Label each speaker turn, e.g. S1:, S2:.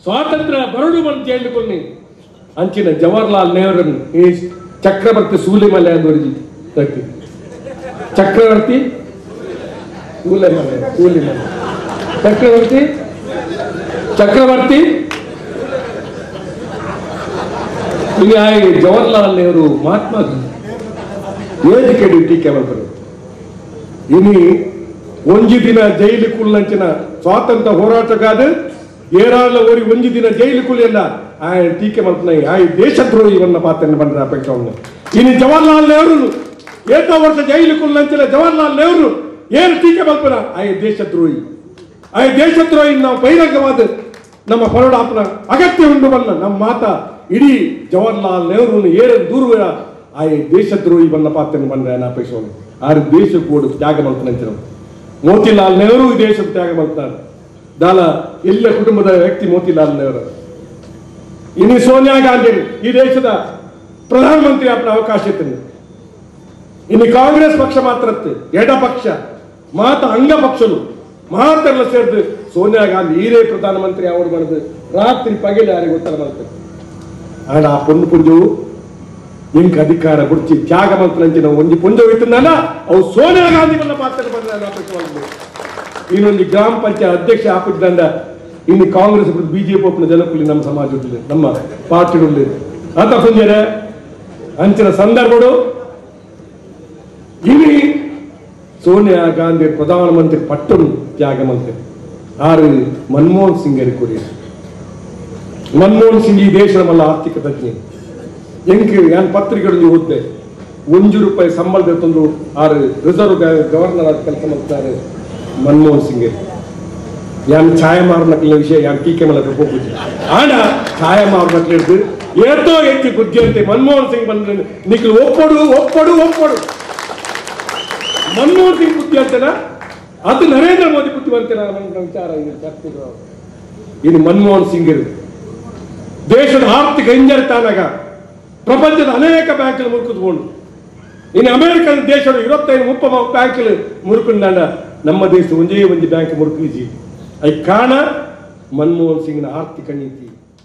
S1: ಸ್ವಾತಂತ್ರ್ಯ ಬರಡು ಬಂದು ಜೈಲು ಅಂಚಿನ ಜವಾಹರ್ಲಾಲ್ ನೆಹರು ಈ ಚಕ್ರವರ್ತಿ ಸೂಲಿಮಲೆ ಅಂದೋರಿ ಚಕ್ರವರ್ತಿ ಸೂಲೆಮಲೆ ಸೂಲಿಮಲೆ ಚಕ್ರವರ್ತಿ ಚಕ್ರವರ್ತಿ ಜವಾಹರ್ಲಾಲ್ ನೆಹರು ಮಹಾತ್ಮ ಗಾಂಧಿ ಏಜಿಕೆಡ್ ಟೀಕೆ ಮಾಡ್ತಾರೆ. ಇನಿ ಒಂಜಿ ದಿನ ಜೈಲು ಕುಲ್ಲಂಚಿನ ಸ್ವಾತಂತ್ರ್ಯ ಹೋರಾಟಗಾದ ಏರಾಲ ಓರಿ ಒಂಜಿ ದಿನ ಜೈಲು ಕುಲಿಯಲ್ಲ ಆ ಟೀಕೆ ಮಾಡ್ತಾನೆ ಆ ದೇಶದ್ರೋಹಿವನ್ನ ಪಾತ್ರ ಬಂದ್ರೆ ಅಪೇಕ್ಷೆ. ಇನ್ನು ಜವಾಹರ್ಲಾಲ್ ನೆಹರು ಏತೋ ವರ್ಷ ಜೈಲು ಕುಲ್ಲಂಚಿನ ಜವಾಹರ್ಲಾಲ್ ನೆಹರು ಏನು ಟೀಕೆ ಮಾಡ್ತಾನ ಆ ದೇಶದ್ರೋಹಿ, ಆ ದೇಶದ್ರೋಹಿ ನಾವು ಬಹಿರಂಗವಾದ ನಮ್ಮ ಪರೋಡಾಪನ ಅಗತ್ಯ ಉಂಟು ಬಲ್ಲ ನಮ್ಮ ಮಾತ ಇಡೀ ಜವಾಹರ್ಲಾಲ್ ನೆಹರು ಏರ ದೂರ ಆ ದೇಶದ್ರೋಹಿ ಬನ್ನ ಪಾತ್ರ ಬಂದ್ರೆ ಅಪೇಕ್ಷೆ. ಆರು ದೇಶ ಕೂಡ ತ್ಯಾಗ ಮಾಡ್ತಾನೆ ಮೋತಿಲಾಲ್ ನೆಹರು ಈ ದೇಶದ ತ್ಯಾಗ ಮಾಡ್ತಾರೆ. ದಾಲ ಎಲ್ಲ ಕುಟುಂಬದ ವ್ಯಕ್ತಿ ಮೋತಿಲಾಲ್ ನೆಹರು. ಇನ್ನು ಸೋನಿಯಾ ಗಾಂಧಿ ಈ ದೇಶದ ಪ್ರಧಾನಮಂತ್ರಿ ಆಪನ ಅವಕಾಶ ಇತ್ತು. ಇನ್ನು ಕಾಂಗ್ರೆಸ್ ಪಕ್ಷ ಮಾತ್ರ ಎಡ ಪಕ್ಷ ಮಾತ ಅಂಗ ಪಕ್ಷಲು ಮಾತೆಲ್ಲ ಸೇರಿದು ಸೋನಿಯಾ ಗಾಂಧಿ ಈರೇ ಪ್ರಧಾನಮಂತ್ರಿ ಅವರು ಮಾಡಿದ್ರು ರಾತ್ರಿ ಪಗಲು ಯಾರಿಗೆ ಗೊತ್ತಲ್ಲ ಮಾಡ್ತಾರೆ. ಆಡ ಆ ಪೊಣ್ಣು ಪುಂಜವು ನಿಂಗೆ ಅಧಿಕಾರ ಬುಡ್ಚಿ ತ್ಯಾಗ ಮಂತ್ರಂಚಿನ ಒಂಜಿ ಪುಂಜವು ಇತ್ತಲ್ಲ ಅವು ಸೋನಿಯಾ ಗಾಂಧಿ ಬಂದ ಪಾತ್ರ ಬಂದ. ಇನ್ನೊಂದು ಗ್ರಾಮ ಪಂಚಾಯತ್ ಅಧ್ಯಕ್ಷ ಆಪಿದ್ದಂಡ ಇನ್ನು ಕಾಂಗ್ರೆಸ್ ಬಿಜೆಪಿ ಒಪ್ಪನ ಜನಕುಲಿ ನಮ್ಮ ಸಮಾಜ ನಮ್ಮ ಪಾರ್ಟಿಗಳು ಅಂತ ಪುಂಜರೆ ಅಂಚಿನ ಸಂದರ್ಭಗಳು ಇಲ್ಲಿ ಸೋನಿಯಾ ಗಾಂಧಿ ಪ್ರಧಾನಮಂತ್ರಿ ಪಟ್ಟನು ತ್ಯಾಗ ಮಂತ್ರಿ ಆರು ಮನಮೋಹನ್ ಸಿಂಗ್ ಕೊರಿಯ. ಮನಮೋಹನ್ ಸಿಂಗ್ ಈ ದೇಶದ ಮಲ್ಲ ಆರ್ಥಿಕ ತಜ್ಞ. ಎಂಕ್ ಯಾನ್ ಪತ್ರಿಕೆಗಳಲ್ಲಿ ಓದ್ದೆ ₹1 ಸಂಬಳದ ತಂದು ಆರು ರಿಸರ್ವ್ ಗವರ್ನರ್ ಆಗಿ ಕೆಲಸ ಮಾಡ್ತಾರೆ ಮನಮೋಹನ್ ಸಿಂಗ್. ಯಾನ್ ಛಾಯ ಮಾರ್ನಕ್ಲಿನ ವಿಷಯ ಯಾನ್ ಟೀಕೆ ಮಾಡಕ್ಕೆ ಹೋಗುದು ಆಡ ಛಾಯ ಮಾರ್ನಕ್ಲಿ ಹಿಡಿದು ಏತೋ ಹೆಚ್ಚು ಬುದ್ಧಿಯಂತೆ ಮನಮೋಹನ್ ಸಿಂಗ್ ಬಂದ್ರೆ ನಿಖಿಲ್ ಒಪ್ಪಡು ಒಪ್ಪಡು ಒಪ್ಪಡು. ಮನಮೋಹನ್ ಸಿಂಗ್ ಬುದ್ಧಿ ಅಂತನ ಅದು ನರೇಂದ್ರ ಮೋದಿ ಬುದ್ಧಿವಂತನ ವಿಚಾರ ಚರ್ಚೆ. ಇನ್ನು ಮನಮೋಹನ್ ಸಿಂಗ್ ದೇಶದ ಆರ್ಥಿಕ ಹಿಂಜರಿತಾನಾಗ ಪ್ರಪಂಚದ ಅನೇಕ ಬ್ಯಾಂಕ್ಗಳು ಮುರುಕಿದ್ಕೊಂಡು ಇನ್ನು ಅಮೆರಿಕದ ದೇಶದ 25-30 ಬ್ಯಾಂಕ್ಗಳು ಮುರುಕೊಂಡಾಂಡ ನಮ್ಮ ದೇಶದ ಒಂದೇ ಒಂದು ಬ್ಯಾಂಕ್ ಮುರುಕಿಜಿ. I ಕಾರಣ ಮನಮೋಹನ್ ಸಿಂಗ್ನ ಆರ್ಥಿಕ ನೀತಿ.